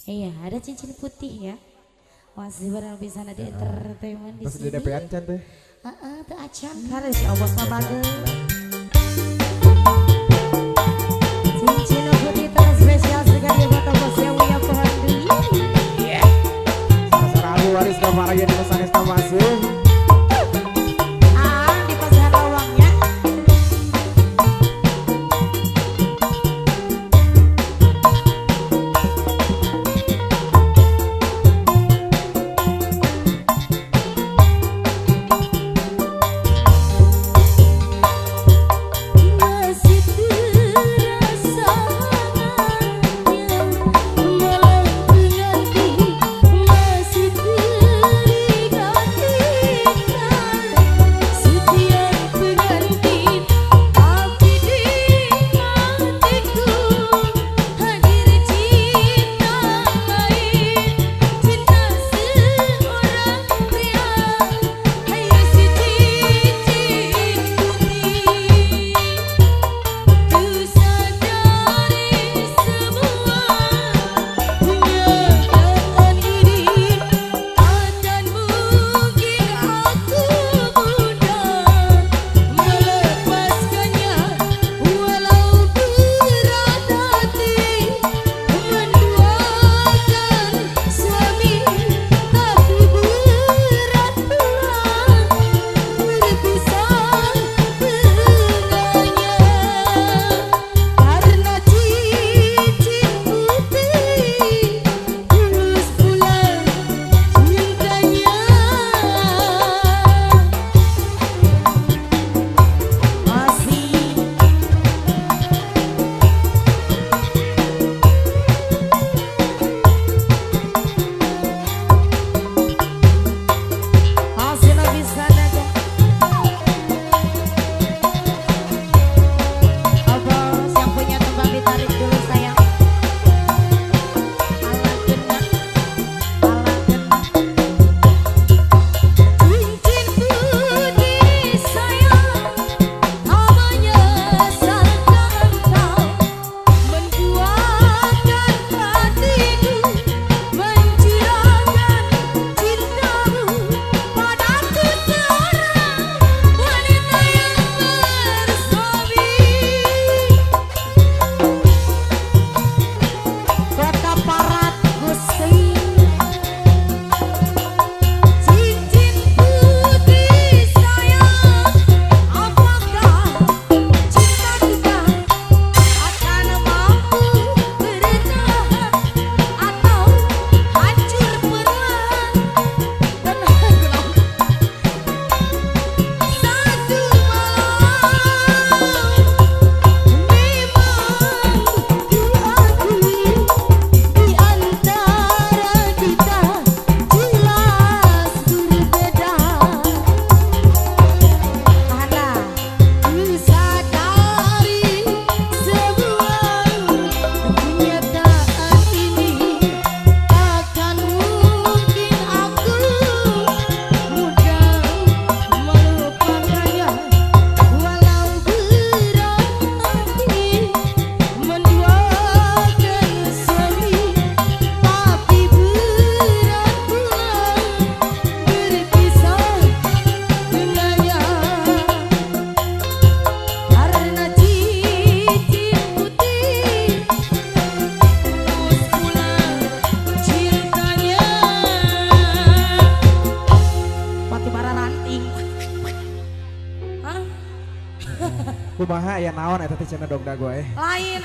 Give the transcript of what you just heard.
Iya, ada cincin putih ya. Masih barang bisa ada entertainment di sini. Terus di DP-an can teh. Heeh, teu acan karena si Allah mah bagus. Cincin putih terspesial sekali buat bos yang punya pehandu. Iya. Sarang waris kamar di pasang masih. Kumaha ya naon eta teh cenah dogda gue. Lain.